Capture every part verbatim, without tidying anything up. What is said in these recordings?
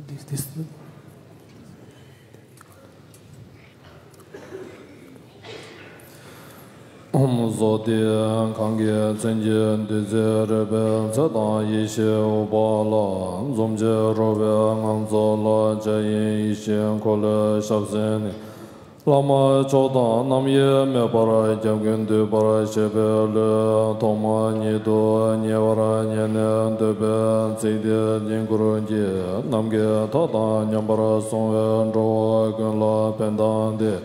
ཨོཾ་ཟོ་ཏི། གང་གི་མཚན་གྱི་བདུད་རྩི་རོལ་པའི་ཚེ་དང་ཡེ་ཤེས་འོད་དཔག་ལ། འཛུམ་གྱིས་རོལ་པའི་ངང་ཚུལ་ལ། འཇའ་ཡི་ཡེ་ཤེས་འཁོར་ལོའི་ཞབས་སེན་ནས། བླ་མ་མཆོག་དང་རྣམ་དབྱེ་མེད་པར། སྐྱབས་ཀུན་འདུས་པར་བཞེད་པའི་བློས། ཐོག་མ་ཉིད་དུ་ཉེ་བར་མཉེས་ནས་འདོད་པའི་ཚིག་འདི་བསྙེན་བཀུར་གྱིས། ནམ་མཁའི་མཐའ་དང་མཉམ་པར་སོང་བའི་འགྲོ་བ་ཀུན་ལ་ཕན་དང་བདེ།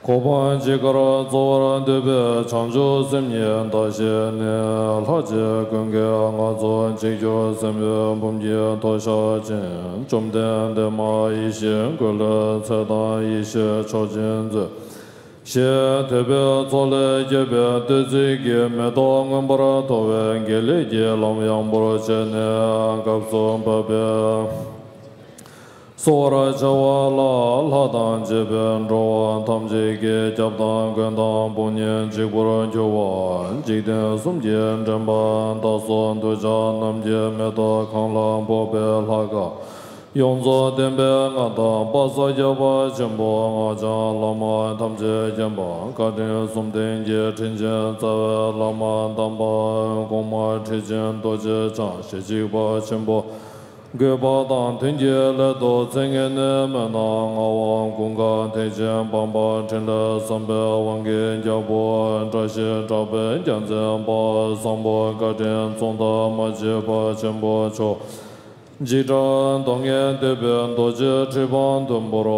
གོ་འཕང་ཇི་ལྟར་སྩོལ་བར་འདོད་པའི་བྱང་ཆུབ་སེམས་ཉིད་བདག་བཞེས་ནས། ལྷ་རྗེ་ཀུན་དགའི་མངའ་གསོལ་འཇིགས་སྐྱོབ་སྲིན་པོའི་འབུམ་གྱི་མཐོལ་བཤགས་ཅན། བཅོམ་ལྡན་འདས་མ་ཡེ་ཤེས་འཁོར་ལོའི་ཚེ་དང་ཡེ་ཤེས་མཆོག་སྦྱིན་མཛོད། ཞེས་དད་པའི་ཚོགས་ལས་སྐྱེས་པའི་བདུད་རྩི་གི་མེ་ཏོག་མངོན་པར་མཐོ་བའི་དགེ་ལེགས་ཀྱི་ལམ་ཡངས་པོར་བྱས་ནས་སྐབས་སུ་བབ་པའི་གསོལ་བར་བྱ་བ་ལ། ལྷ་དང་བཅས་པའི་འགྲོ་བ་ཐམས་ཅད་ཀྱི་སྐྱབས་དང་མགོན་དང་དཔུང་གཉེན་གཅིག་པུར་གྱུར་པ། འཇིག་རྟེན་གསུམ་གྱི་འདྲེན་པ་བདག་སོགས་གདུལ་བྱ་རྣམས་ཀྱི་མེ་ཏོག་གང་ལ་ཕོག་པའི་ལྷ་ཁང་ཡོངས་རྫོགས་བསྟན་པའི་མངའ་བདག་དཔལ་བཟང་རྒྱལ་བ་ཆེན་པོ་སྔགས་འཆང་བླ་མ་ཐམས་ཅད་མཁྱེན་པ། བཀའ་དྲིན་གསུམ་ལྡན་གྱི་དྲིན་ཅན་རྩ་བའི་བླ་མ་དམ་པ་གོང་མ་ཁྲི་ཆེན་རྡོ་རྗེ་འཆང་ཞལ་གཅིག་པ་ཆེན་པོ། དགོས་པ་དང་མཐུན་གྱི་སླད་དུ་ཚེ་སྔོན་ནས་སྨོན་ལམ་ངག་དབང་ཀུན་དགའ་ཐེག་ཆེན་དམ་པ་འཕྲིན་ལས་བཟང་པོའི་དབང་གི་རྒྱལ་པོ། བཀྲ་ཤིས་གྲགས་པའི་རྒྱལ་མཚན་དཔལ་བཟང་པོ། བཀའ་དྲིན་མཚུངས་ཟླ་མ་མཆིས་པ་ཆེན་པོ་མཆོག་འཇིགས་སྐྲག་སྡུག་བསྔལ་འདོད་པའི་རྡོ་རྗེ་ཁྲི་འཕང་མཐོན་པོར།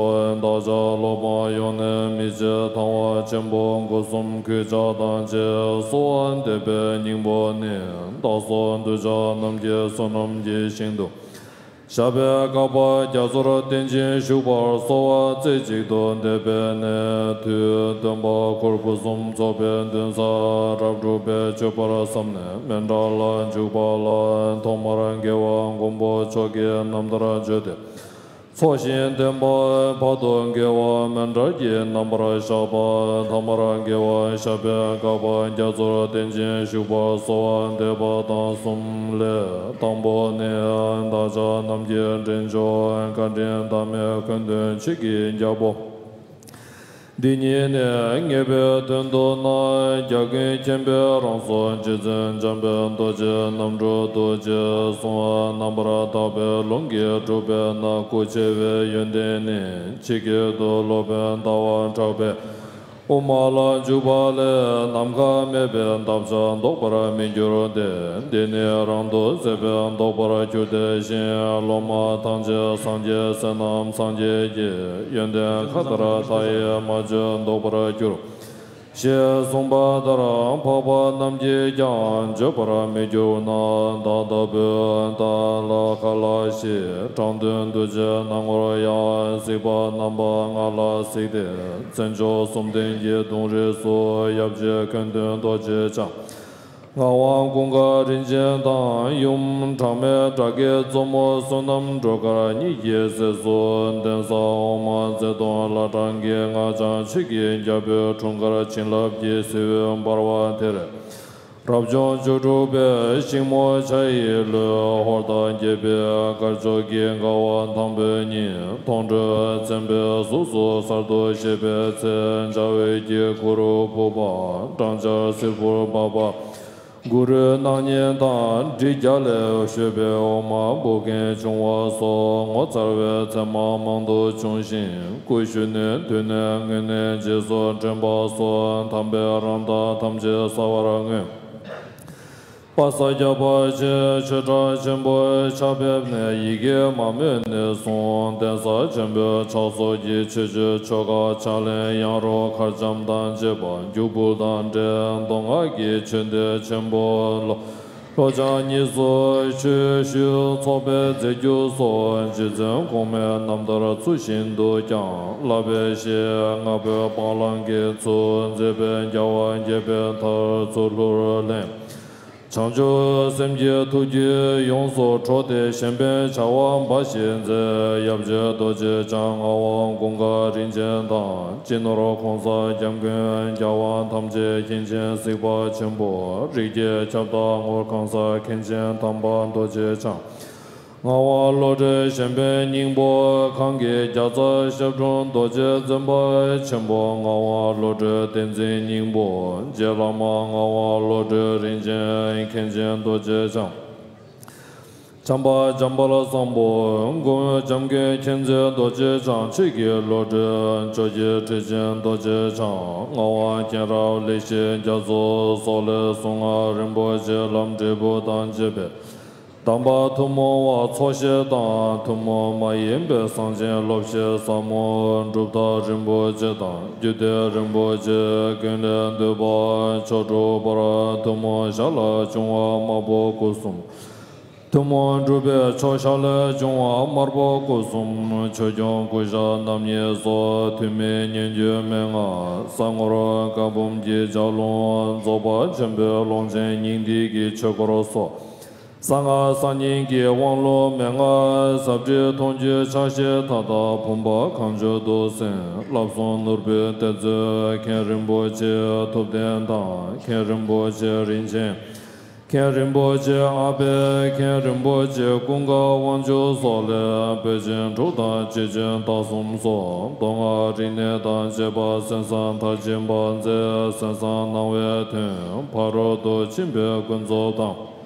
བདག་ཅག་སློབ་དཔོན་ཡོངས་ནས་མི་ཕྱེད་ཐང་བ་ཆེན་པོ་སྒོ་གསུམ་གུས་ཕྱག་དང་བཅས་གསོལ་བ་འདེབས་པའི་སྙིང་པོ་ནི། བདག་སོགས་གདུལ་བྱ་རྣམས་ཀྱི་བསོད་ནམས་ཀྱི་ཞིང་དུ་བཤགས་པའི་བསྐལ་པ་རྒྱ་མཚོར་བརྟེན་ཅིང་བཞུགས་པར་གསོལ་བ་རྩེ་གཅིག་ཏུ་འདེབས་པས་ནི། དུས་སྟོན་པ་འཁོར་ཕུན་སུམ་ཚོགས་པའི་འདུན་སར་རབ་སྒྲུབ་པས་མཆོད་པར་བསམས་ནས་མཎྜལ་འཇུག་པ་ལ། ཐོག་མར་རྒྱལ་བ་མགོན་པོ་མཆོག་གི་རྣམ་ཐར་བརྗོད་དེ། ཚོགས་ཞིང་བསྟན་པ་བར་དུ་དགེ་བ་མཎྜལ་གྱི་རྣམ་པར་བཞག་པ། ཐ་མར་དགེ་བ་བཤགས་པའི་བསྐལ་པ་རྒྱ་མཚོར་བརྟེན་ཅིང་བཞུགས་པར་གསོལ་བ་འདེབས་པ་དང་གསུམ་ལས། དང་པོ་ནི། བདག་ཅག་རྣམས་ཀྱི་འདྲེན་མཆོག་བཀའ་དྲིན་བདག་མེད་ཀུན་འདུས་ཆོས་ཀྱི་རྒྱལ་པོ། འདི་ཉིད་ནས་ངེས་པའི་དོན་བསྡུ་ན། རྒྱལ་ཀུན་མཁྱེན་པའི་རང་གཟུགས་རྗེ་བཙུན་འཇམ་དཔལ་རྡོ་རྗེ་རྣམ་དྲུག་ཏུ་རྗེས་བཟུང་བ། རྣམ་པར་དག་པའི་ལུང་གིས་གྲུབ་པས་ན། སྐུ་ཆེ་བའི་ཡོན་ཏན་ནི། ཇི་སྐད་དུ། སློབ་དཔོན་ཟླ་བ་གྲགས་པས་དབུ་མ་ལ་འཇུག་པ་ལས། ནམ་མཁའ་མེད་པའི་འདབ་ཆགས་ལྡོག་པར་མི་འགྱུར་ཏེ། འདི་ནི་རང་དུ་ཟད་པས་ལྡོག་པར་འགྱུར་ཏེ་ཞེས། སློབ་མ་ཐམས་ཅད་སངས་རྒྱས་བསོད་ནམས་སངས་རྒྱས་ཀྱི། ཡོན་ཏན་མཁའ་ལྟར་མཐའ་ཡས་མ་བརྗོད་ལྡོག་པར་འགྱུར། ཞེས་གསུངས་པ་ལྟར་འཕགས་པ་རྣམས་ཀྱིས་ཀྱང་བརྗོད་པར་མི་འགྱུར་ན། བདག་ལྟ་བུའི་བདག་ལ་ག་ལ་ཞིག་དྲང་དོན་འདུ་བྱེད་སྣང་ངོར་ཡང་གཟིགས་པ་རྣམ་པ་ལྔ་ལ་གཟིགས་ཏེ། བརྩོན་འགྲུས་གསུམ་ལྡན་གྱི་གདུང་རིས་སུ། ཡབ་རྗེ་ཀུན་བསྟན་རྡོ་རྗེ་འཆང་། ངག་དབང་ཀུན་དགའ་རིན་ཆེན་དང་། ཡུམ་གྲངས་མེད་དགྲ་བགེགས་གཙོ་མོ་བསོད་ནམས་སྒྲོལ་དཀར་གཉིས་ཀྱི་སྲས་སུ། གདན་ས་འོག་མ་རྩེ་གདོང་བླ་བྲང་གི་སྔགས་འཆང་ཆོས་ཀྱི་རྒྱལ་པོའི་འཁྲུངས་སྐར་བྱིན་རླབས་ཀྱི་གསེར་འོད་འབར་བ་དེར། རབ་བྱུང་བཅུ་དྲུག་པའི་ཤིང་མོ་བྱ་ཡི་ལོའི་ཧོར་ཟླ་བརྒྱད་པའི་དཀར་ཕྱོགས་ཀྱི་དགའ་བ་དང་པོའི་ཉིན། མཐོང་གྲོལ་མཚན་དཔེའི་གཟུགས་སུ་གསར་དུ་བཞད་པའི་ཚེ། འཇའ་འོད་ཀྱི་གུར་ཕུབ་པ། སྦྲང་ཆར་བསིལ་བུར་འབབ་པ། གུ་རུའི་སྣང་བརྙན་དང་བྲིས་རྒྱ་ལས་བཤོས་པའི་འོ་མ་སྦུབས་ཀྱིས་ཕྱུང་བ་སོགས། ངོ་མཚར་བའི་མཚན་མ་མང་དུ་བྱུང་ཞིང་། སྐུ་གཞོན་ནུའི་དུས་ནས་སྔོན་ནས་རྗེས་སུ་དྲན་པ་སོགས། དམ་པའི་རང་མདངས་ཐམས་ཅད་གསལ་བར་མངོན། དཔལ་བཟང་རྒྱལ་པོ་ཆེ་ཆོས་གྲགས་ཆེན་པོའི་ཕྱག་ཕེབས་ནས། ཡི་གེ་མ་རྨོས་ནས་བཟུང་གདན་ས་ཆེན་པོའི་ཕྱག་སོར་གྱི་ཆོས་སྤྱོད་ཆོ་ག་ཕྱག་ལེན་ཡང་རུང་མཁའ་འཇམ་དང་བཅས་པ། རྒྱུ་སྤུས་དང་འབྲེལ་མདོ་སྔགས་ཀྱི་ཆོས་སྡེ་ཆེན་པོ་ལོ། ལྷོ་བྱང་གཉིས་སུ་ཆོས་ཞུ་ཚོགས་པའི་མཛད་བརྒྱུད་སོགས། རྗེ་བཙུན་གོང་མའི་རྣམ་ཐར་ཚུལ་བཞིན་དུ་བསྐྱངས། བསླབ་པའི་གཞི་ལྔ་པོའི་སྤང་བླང་གིས་ཚུར་མཛད་པའི་རྒྱལ་བ་དགྱེས་པའི་མཐར་ཚུར་ལྷུར་ལེན། བྱང་ཆུབ་སེམས་ཀྱི་ཐུགས་རྒྱུད་ཡོངས་སུ་འཕྲོག་སྟེ། གཞན་ཕན་བྱ་བ་འབའ་ཞིག་མཛད། ཡབ་རྗེ་རྡོ་རྗེ་འཆང་ངག་དབང་ཀུན་དགའ་རིན་ཆེན་དང་། སྤྱི་ནོར་གོང་ས་སྐྱབས་མགོན་རྒྱལ་དབང་ཐམས་ཅད་མཁྱེན་ཅིང་གཟིགས་པ་ཆེན་པོ། རིགས་བརྒྱའི་ཁྱབ་བདག་ངོར་གང་ཟག་མཁན་ཆེན་དམ་པ་རྡོ་རྗེ་འཆང་། ངག་དབང་བློ་གྲོས་གཞན་ཕན་སྙིང་པོ། གང་གི་རྒྱལ་ཚབ་ཞབས་དྲུང་རྡོ་རྗེ་འཛིན་པ་ཆེན་པོ་ངག་དབང་བློ་གྲོས་བསྟན་འཛིན་སྙིང་པོ། རྗེ་བླ་མ་ངག་དབང་བློ་གྲོས་རིན་ཆེན་མཁན་ཆེན་རྡོ་རྗེ་འཆང་། བྱམས་པ་འཇམ་དཔལ་བཟང་པོ། མགོན་འཇམ་མགོན་མཁྱེན་བརྩེ་རྡོ་རྗེ་འཆང་། ཆོས་ཀྱི་བློ་གྲོས་ཆོས་ཀྱི་ཁྲི་ཆེན་རྡོ་རྗེ་འཆང་། ངག་དབང་མཁྱེན་རབ་ལེགས་བཤད་རྒྱ་མཚོ་སོགས་ལས་གཟུངས་སྔགས་རིན་པོ་ཆེ་ལམ་འབྲས་བུ་དང་བཅས་པའི་གདམས་པ་ཐུན་མོང་བ་ཚོགས་ཞིང་དང་། ཐུན་མོང་མ་ཡིན་པའི་གསང་ཆེན་སློབ་བཤད་ཟབ་མོ་གྲུབ་མཐའ་རིན་པོ་ཆེ་དང་རྒྱུད་སྡེ་རིན་པོ་ཆེ་ཀུན་ལས་བཏུས་པ་མཆོག་གྲུབ་པར་ཐུན་མོང་ཞལ་ལ་བྱུང་བ་དམར་པོ་སྐུ་གསུམ། ཐུན་མོང་གྲུབ་པའི་མཆོག་ཞལ་ལས་བྱུང་བ་དམར་པོ་སྐུ་གསུམ། ཆོས་སྐྱོང་སྐུ་ཞབས་རྣམ་གཉིས་སོགས། ཐུན་མིན་སྙན་བརྒྱུད་མན་ངག་ཟབ་ངོར་བཀའ་འབུམ་གྱི་ལྗགས་ལུང་། རྫོགས་པ་ཆེན་པོའི་ཀློང་ཆེན་སྙིང་ཐིག་གི་ཆོས་སྐོར་སོགས། གསང་སྔགས་གསར་རྙིང་གི་དབང་ལུང་མན་ངག་ཟབ་ཁྲིད་མཐོང་བརྒྱུད་ཕྱག་བཞེས་མཐའ་དག་བུམ་པ་གང་བྱོའི་གདུང་སེམས། བསླབ་གསུམ་ནོར་བུའི་གཏེར་མཛོད་མཁན་རིན་པོ་ཆེ་ཐུབ་བསྟན་དང་། མཁན་རིན་པོ་ཆེ་རིན་ཆེན། མཁན་རིན་པོ་ཆེ་ཨ་པད། མཁན་རིན་པོ་ཆེ་ཀུན་དགའ་དབང་ཕྱུག་སོགས་ལས། པཎ་ཆེན་དྲུག་དང་རྗེ་བཙུན་རྟགས་གསུམ་སོགས། མདོ་སྔགས་རིག་གནས་དང་བཅས་པ་གསན་བསམ་མཐར་ཕྱིན་པ་མཛད། གསན་བསམ་གནང་བའི་དོན་ཕ་རོལ་ཏུ་ཕྱིན་པའི་ཀུན་རྫོབ་དང་།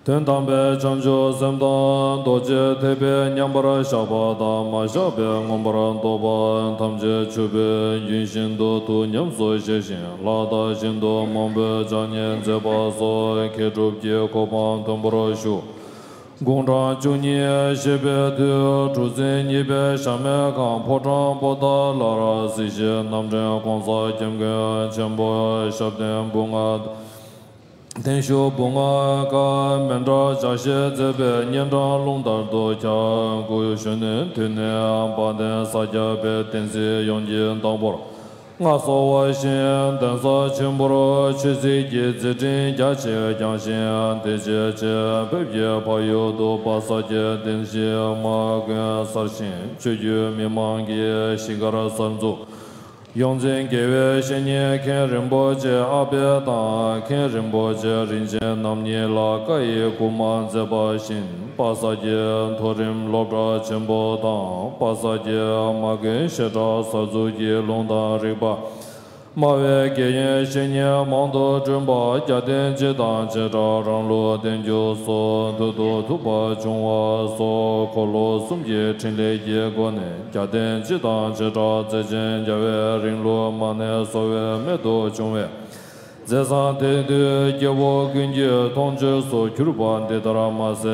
དོན་དམ་པའི་བྱང་ཆུབ་སེམས་དང་རྡོ་རྗེ་ཐེག་པའི་མཉམ་པར་བཞག་པ་དང་མ་བཞག་པའི་མངོན་པར་རྟོགས་པ་ཐམས་ཅད་ཕྱུག་པོའི་རྒྱུན་བཞིན་དུ་ཐུགས་ཉམས་སུ་བཞེས་ཤིང་ལྷ་དང་ཤིན་ཏུ་མང་པོས་ཕྱག་བརྙན་མཛད་པ་སོགས་མཁས་གྲུབ་ཀྱི་གོ་འཕང་མཐོན་པོར་ཞུ། དགུང་གྲངས་བཅུ་གཉིས་བཞེས་པའི་དུས་གྲུ་གཟིངས་གཉིས་པའི་ཞྭ་མོའི་ཁང་ཕོ་བྲང་པོ་ཏཱ་ལར་སྲིད་ཞིའི་རྣམ་འདྲེན་གོང་ས་སྐྱབས་མགོན་ཆེན་པོ་ཞབས་བརྟན་སྦུག་ལྔ། བརྟན་བཞུགས་སྦུག་ལྔ་ཀ་མཎྜལ་ཕྱག་བཞེས་མཛད་པའི་སྙན་གྲགས་རླུང་ལྟར་དུ་ཁྱབ། སྐུ་གཞོན་ནུའི་དུས་ནས་དཔལ་ལྡན་ས་སྐྱ་པའི་བསྟན་སྲིད་ཡོངས་ཀྱི་བདག་པོར་མངའ་གསོལ་བ་བཞིན་གདན་ས་ཆེན་པོར་ཆོས་སྲིད་ཀྱི་མཛད་འཕྲིན་རྒྱ་ཆེར་བསྐྱངས་ཤིང་། དེ་རྗེས་ཆེས་བོད་ཀྱི་བར་ཡུལ་དུ་དཔལ་ས་སྐྱའི་བསྟན་བཤིག་དམག་དཔུང་གསར་བཞེངས། ཆོས་བརྒྱུད་མི་མང་གི་གཞིས་སྒར་གསར་འཛུགས། ཡོངས་འཛིན་དགེ་བའི་བཤེས་གཉེན་མཁན་རིན་པོ་ཆེ་ཨ་པད་དང་མཁན་རིན་པོ་ཆེ་རིན་ཆེན་རྣམ་གཉིས་ལ་བཀའ་ཡི་སྐུལ་མ་མཛད་པ་བཞིན་དཔལ་ས་སྐྱའི་མཐོ་རིམ་སློབ་གྲྭ་ཆེན་པོ་དང་དཔལ་ས་སྐྱའི་དམག་དཔོན་བཤད་གྲྭ་གསར་འཛུགས་ཀྱི་ལུང་དང་རིགས་པ་སྨྲ་བའི་དགེ་བསྙེན་བཤེས་གཉེན་མང་དུ་བསྐྲུན་པ་རྒྱལ་བསྟན་སྤྱི་དང་བྱེ་བྲག་རང་ལུགས་བསྟན་འགྱུར་སོགས་མཐུ་སྟོབས་མཐུ་བ་བྱུང་བ་སོགས་འཁོར་ལོ་གསུམ་གྱི་ཕྲིན་ལས་ཀྱི་སྒོ་ནས་རྒྱལ་བསྟན་སྤྱི་དང་བྱེ་བྲག་བརྩེ་ཆེན་རྒྱལ་བའི་རིང་ལུགས་མ་ཎི་གསོལ་བའི་སྨད་དུ་བྱུང་བས། མཛད་བཟང་དེང་དུས་སྐྱེ་བོ་ཀུན་གྱི་མཐོང་ཆོས་སུ་གྱུར་པ་འདི་ལྟར་མ་ཟད་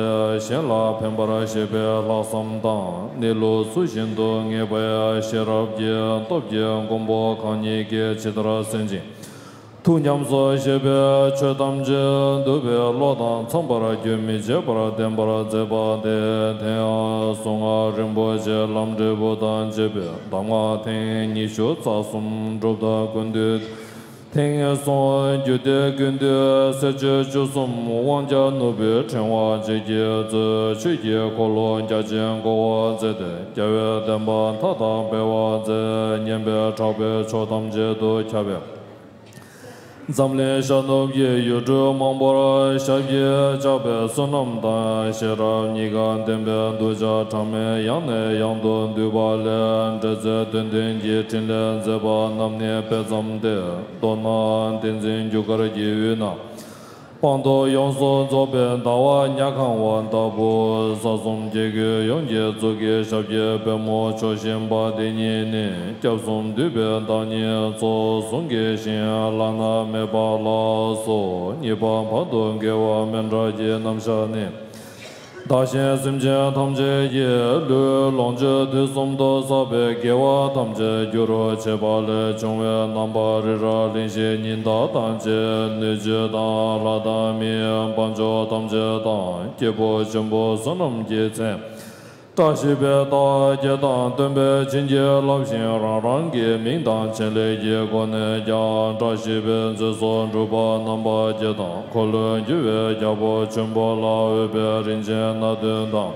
གཞན་ལ་ཕན་པར་བྱེད་པའི་ལྷག་བསམ་དང་གནས་ལུགས་ཚུལ་བཞིན་དུ་ངེས་པའི་ཤེས་རབ་ཀྱི་སྟོབས་ཀྱིས་མགོན་པོ་གང་ཉིད་ཀྱིས་ཇི་ལྟར་གསན་ཅིང་། ཐུགས་ཉམས་སུ་བཞེས་པའི་ཆོས་ཐམས་ཅད་འདུལ་བའི་བློ་དང་འཚམས་པར་རྒྱུན་མི་འཆད་པར་བསྟན་པར་མཛད་པ་སྟེ། དེ་ཡང་གཟུངས་སྔགས་རིན་པོ་ཆེ་ལམ་འབྲས་བུ་དང་བཅས་པའི་གདམས་ངག་ཐེངས་ཉི་ཤུ་རྩ་གསུམ་གྲུབ་མཐའ་ཀུན་བཏུས་ཐེངས་གསུམ་རྒྱུད་སྡེ་ཀུན་བཏུས་གསེར་ཕྱེ་བཅུ་གསུམ་དབང་རྒྱལ་ནོར་བུའི་ཕྲེང་བ་བཅས་ཀྱིས་གཙོས་ཆོས་ཀྱི་འཁོར་ལོ་རྒྱ་ཆེན་བསྐོར་བར་མཛད་དེ། རྒྱལ་བའི་བསྟན་པ་མཐའ་དག་སྤེལ་བར་མཛད། སྙན་པའི་གྲགས་པས་ཕྱོགས་ཐམས་ཅད་དུ་ཁྱབ་པས། འཛམ་གླིང་ཤར་ནུབ་ཀྱི་ཡུལ་གྲུ་མང་པོར་ཞབས་ཀྱིས་བཅགས་པའི་བསོད་ནམས་དང་ཤེས་རབ་གཉིས་ཀ་ལྡན་པའི་གདུལ་བྱ་གྲངས་མེད་ཡང་ནས་ཡང་དུ་འདུས་པ་ལས། འབྲེལ་ཚད་དོན་ལྡན་གྱི་ཕྲིན་ལས་མཛད་པ་རྣམས་ནི་དཔེ་ཙམ་སྟེ། མདོར་ན་བསྟན་འཛིན་རྒྱུ་སྐར་གྱི་དབུས་ན། སྤངས་རྟོགས་ཡོངས་སུ་རྫོགས་པའི་ཟླ་བ་ཉ་གང་བ་ལྟ་བུ། ས་གསུམ་སྐྱེ་དགུའི་ཡོངས་ཀྱི་གཙུག་གི་ཞབས་ཀྱི་པད་མོ་ཕྱོགས་བཞི་པ་དེ་ཉིད་ནི། སྐྱབས་གསུམ་འདུས་པའི་བདག་ཉིད་ཚོགས་ཟུང་གི་ཞིང་བླ་ན་མེད་པ་ལ་སོགས་གཉིས་པ་བར་དུ་དགེ་བ་མཎྜལ་གྱི་རྣམ་གཞག་ནི། བདག་གཞན་སེམས་ཅན་ཐམས་ཅད་ཀྱི་ལུས་ལོངས་སྤྱོད་དུས་གསུམ་དུ་བསགས་པའི་དགེ་བ་ཐམས་ཅད་རྒྱུ་རུ་བྱེད་པ་ལས་བྱུང་བའི་རྣམ་པར་རིགས་ར་གླིང་བཞི་ཉི་ཟླ་དང་བཅས་སྣོད་བཅུད་དང་ལྷ་དང་མིའི་དཔལ་འབྱོར་ཐམས་ཅད་དང་སྐྱེས་བུ་ཆེན་པོ་བསོད་ནམས་ཀྱི་མཚན། བཀྲ་ཤིས་པའི་རྟགས་བརྒྱད་དང་སྟོན་པའི་བྱིན་གྱིས་བརླབས་ཤིང་རང་རང་གི་མིང་དང་བྱིན་ལས་ཀྱི་སྒོ་ནས་ཀྱང་བཀྲ་ཤིས་པའི་མཛོད་སོགས་འགྲུབ་པ་རྣམ་པ་བརྒྱད་དང་འཁོར་ལོས་སྒྱུར་བའི་རྒྱལ་པོ་ཆེན་པོ་ལ་འོས་པའི་རིན་ཆེན་སྣ་བདུན་དང་།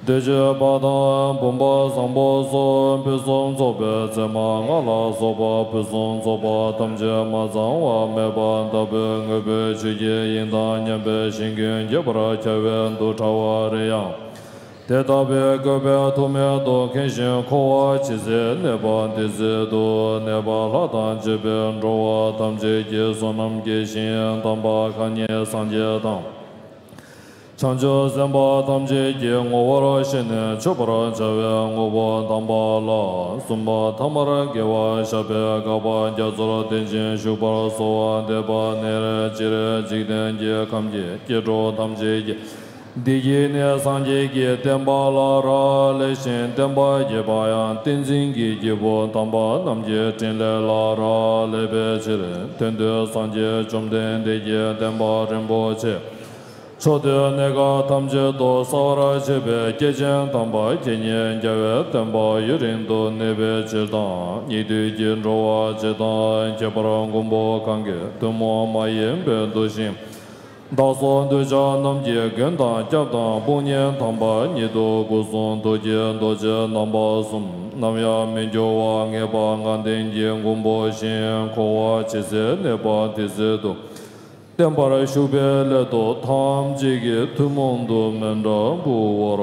བདེ་སྤྱོད་པ་དང་བུམ་པ་བཟང་པོ་སོགས་ཕུན་སུམ་ཚོགས་པའི་མཚན་མ་ལྔ་ལ་སོགས་པ་ཕུན་སུམ་ཚོགས་པ་ཐམས་ཅད་མ་ཚང་བ་མེད་པ་ལྟ་བུའི་དངོས་པོའི་ཆོས་ཀྱི་དབྱིངས་དང་མཉམ་པའི་ཞིང་ཀུན་ཁྱབ་པར་ཁྱབ་པའི་དུས་ཕྲ་བ་རེ་ཡང་། དེ་ལྟ་བུའི་བཀོད་པའི་ཐུགས་མེད་དུ་མཁྱེན་ཞིང་འཁོར་བ་ཇི་སྲིད་གནས་པ་དེ་སྲིད་དུ་གནས་པ་ལྷ་དང་བཅས་པའི་འགྲོ་བ་ཐམས་ཅད་ཀྱི་བསོད་ནམས་ཀྱི་ཞིང་དམ་པ་མཁའ་ལྔའི་སངས་རྒྱས་དང་། བྱང་ཆུབ་སེམས་དཔའ་ཐམས་ཅད་ཀྱི་ངོ་བོར་ཤེས་ནས་མཆོད་པར་བྱ་བའི་དངོས་པོ་དམ་པ་ལ་གསུམ་པ་ཐ་མར་དགེ་བ་བཤགས་པའི་དགག་པ་རྒྱ་མཚོར་དེ་བཞིན་བཞུགས་པར་གསོལ་བ་འདེབས་པ་ནི། སྤྱིར་འཇིག་རྟེན་གྱི་ཁམས་ཀྱི་སྐྱེ་འགྲོ་ཐམས་ཅད་ཀྱི་བདེ་སྐྱིད་ནི་སངས་རྒྱས་ཀྱི་བསྟན་པ་ལ་རག་ལས་ཤིང་། བསྟན་པ་རྒྱས་པ་ཡང་བསྟན་འཛིན་གྱི་སྐྱེས་བུ་དམ་པ་རྣམས་ཀྱི་ཕྲིན་ལས་ལ་རག་ལས་པའི་ཕྱིར། དེང་དུས་སངས་རྒྱས་བཅོམ་ལྡན་འདས་ཀྱི་བསྟན་པ་རིན་པོ་ཆེ་ཕྱོགས་དུས་གནས་སྐབས་ཐམས་ཅད་དུ་གསལ་བར་བྱེད་པའི་སྐྱེས་ཆེན་དམ་པ་དགེ་བསྙེན་རྒྱལ་བའི་བསྟན་པ་ཡུན་རིང་དུ་གནས་པའི་ཕྱིར་དང་། སྙིགས་དུས་ཀྱི་འགྲོ་བ་སྤྱི་དང་ཁྱད་པར་མགོན་པོ་གང་གི་ཐུན་མོང་མ་ཡིན་པའི་འདུ་ཤེས་བདག་སོགས་འདོད་ཆགས་རྣམས་ཀྱི་མགོན་དང་སྐྱབས་དང་དཔུང་གཉེན་དམ་པ་ཉིད་དུ་སྐུ་གསུང་ཐུགས་ཀྱི་རྡོ་རྗེ་རྣམ་པ་གསུམ་ནམ་ཡང་མི་འགྱུར་བ་ངེས་པ་ལྔ་ལྡན་གྱི་མགོན་པོ་བཞིན། འཁོར་བ་ཇི་སྲིད་གནས་པ་དེ་སྲིད་དུ་བརྟན་པར་བཞུགས་པའི་སླད་དུ་ཐམས་ཅད་ཀྱི་ཐུན་མོང་དུ་མཎྜལ་འབུལ་བར་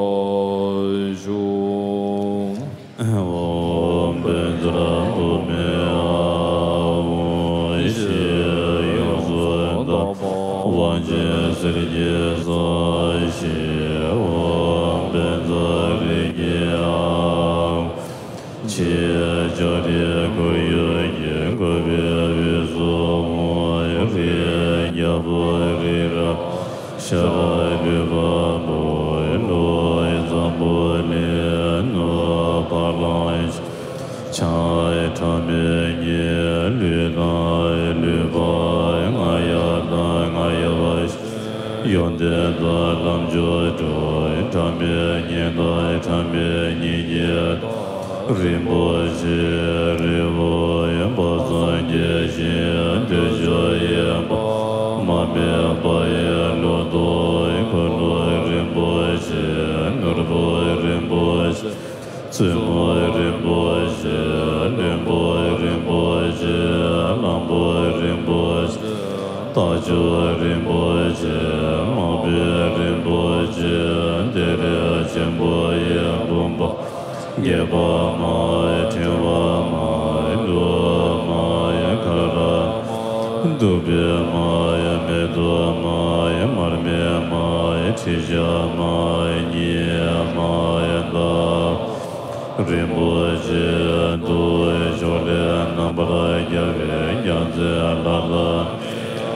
ཞུ། ཨོཾ་བཛྲ་བྷཱུ་མི་ཨཱཿཧཱུྃ་ཡེ་ཤེས་ཡོངས་སུ་དག་པ་དབང་ཆེན་གསེར་གྱི་ས་གཞི། ཨོཾ་བཛྲ་རིགས་ཀྱི་ཨཱཿཧཱུྃ། ཕྱི་ལྕགས་རིའི་ཁོར་ཡུག་གི་བཀོད་པའི་དབུས་སུ་ཧཱུྃ། རིགས་རྒྱལ་པོ་རི་རབ། ཤར་ལུས་འཕགས་པོ། ལྷོ་འཛམ་བུ་གླིང་། ནུབ་བ་ལང་སྤྱོད། བྱང་སྒྲ་མི་སྙན། ལུས་དང་ལུས་འཕགས། རྔ་ཡབ་དང་རྔ་ཡབ་ཡོན་ཏན་དང་ལམ་མཆོག་དྲུག་སྒྲ་མི་སྙན་དང་སྒྲ་མི་སྙན་གྱི་རིན་པོ་ཆེ། རི་བོ་དབུས་དཔག་བསམ་དགྱེས་ཤིང་འདོད་ཆགས་ཡེངས་པ་མ་དམིགས་པ་ཡི་བློ་ལྡོག་འཁོར་ལོ་རིན་པོ་ཆེ། ནོར་བུ་རིན་པོ་ཆེ། བཙུན་མོ་རིན་པོ་ཆེ། བློན་པོ་རིན་པོ་ཆེ། གླང་པོ་རིན་པོ་ཆེ། རྟ་མཆོག་རིན་པོ་ཆེ། དམག་དཔོན་རིན་པོ་ཆེ། གཏེར་ཆེན་པོ་ཡི་བུམ་པ། རྒྱས་པ་མ། ཕྲེང་བ་མ། གླུ་མ། ཁ་རག་མ། བདུག་སྤོས་མ། མེ་ཏོག་མ། མར་མེ་མ། ཁྲི་ཤ་མ། གཉིས་མ། ད། རིན་པོ་ཆེ་དུ་ཕྱོགས་ལས་རྣམ་པར་རྒྱལ་བའི་རྒྱལ་མཚན་ལ་ལ་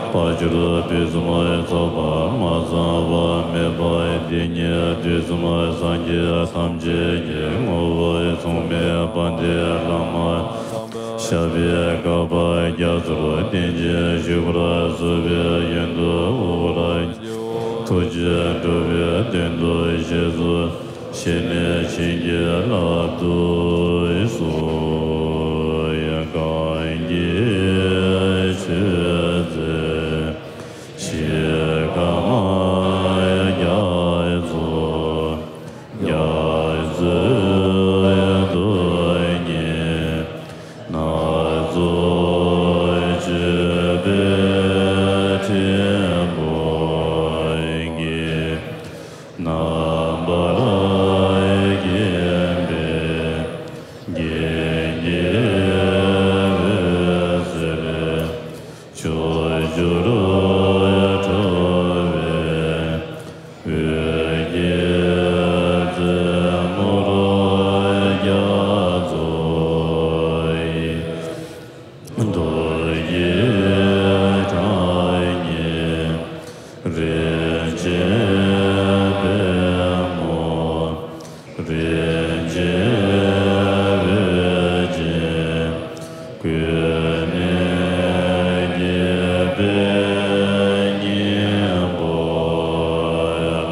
བ་ཅུར་ཕུན་སུམ་ཚོགས་པ་མ་ཚང་བ་མེད་པ་འདི་ཉིད་དུས་གསུམ་སངས་རྒྱས་ཐམས་ཅད་ཀྱི་ངོ་བོ་མཚུངས་མེད་པ་འདི་ལྷག་མ་བཤགས་པའི་དགག་པ་རྒྱ་མཚོར་བརྟན་ཅིང་བཞུགས་པར་གསོལ་བའི་ཡོན་དུ་དབུ་བར་ཐུགས་རྗེས་འགྲོ་བའི་དོན་དུ་བཞེས་སོ། ཞེས་ནས་བྱིན་གྱིས་བརླབ་ཏུ་གསོལ། གང་གི་མཆོད་རྫས་ཕྱི་ཁ་མ་རྒྱ་མཚོ་རྒྱ་མཚོའི་རྡུལ་སྙེད་སྣ་ཚོགས་མཆོད་པའི་ཕྲེང་བ་གིས། རྣམ་པར་བརྒྱན་པའི་རྒྱན་གྱི་འོད་ཟེར་ཕྱོགས་བཅུར་འཕྲོ་བའི་འོད་ཀྱི་རྩེ་མོར་རྒྱ་མཚོ་ཡི། རྡོ་རྗེ་གྲགས་སྙེ་རིན་ཆེན་པདྨོ། རིན་ཆེན་འོད་ཀྱི་གོས་ནི་རྒྱས་པའི་སྙིང་པོ་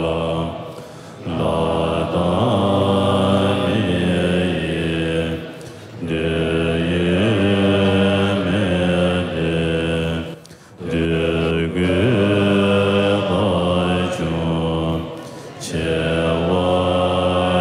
ལ། ལྷ་དང་མི་ཡི་འདོད་ཡོན་མེད་པའི། འདོད་དགུའི་ཕ་ཆུང་ཆེ་བ་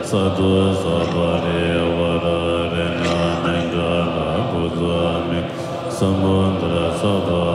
སཱ་དྷུ། སརྦ་རི་ཝཱ་ར་རཏྣ་མཎྜ་ལ་བྷུ་ཛ་མི་ཥ་སཾ་བྷོ་དྷ་ར་སརྦ་